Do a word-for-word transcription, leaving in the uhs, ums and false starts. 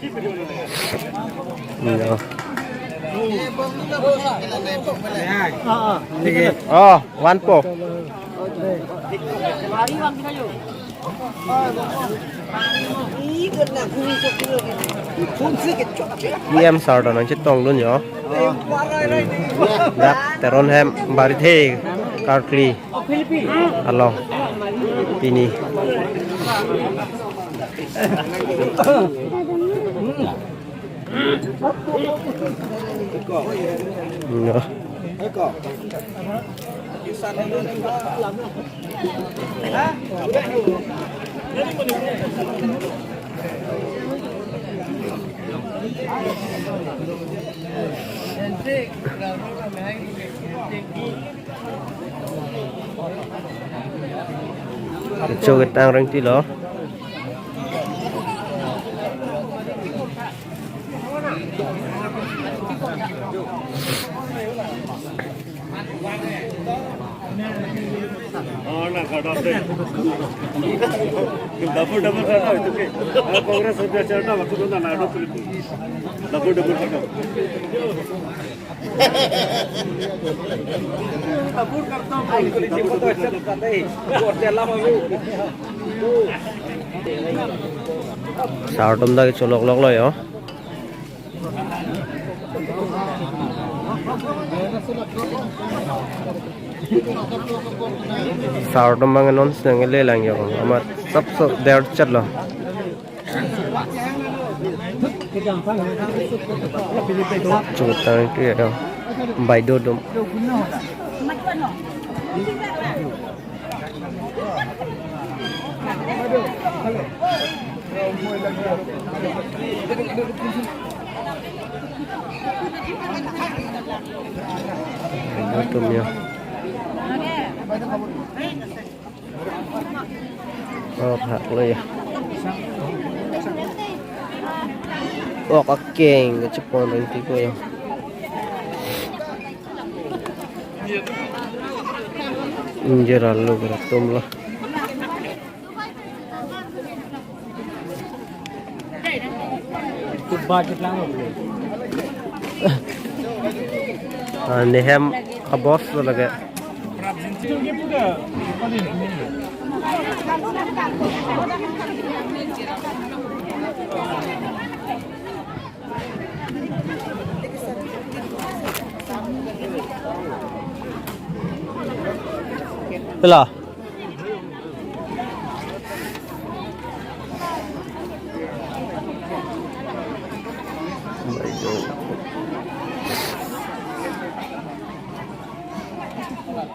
Yo. Oh, one po. P M sir ta nangchetongdun yo. Dak Teron hem Barithe Karkli along pini. Yo. Kecho ketang rengti lo. Oh, na, khada de. Double, double khada hoy, to ke? Ah, Congress hote achar na, waktu na, na, double, double khada. Sir atum ta kecholok lok lo yo. Sir atum abang non senang le lang yo. Amat sap so der chat lo. Chutang tu ya. Bai do dum. Bai do dum ya. Oh, hak lo ya. Oh, akeng kechepon rengti ko ya. Injer alu beratum lah. Ah, nehem kabos lo lagi. Pila?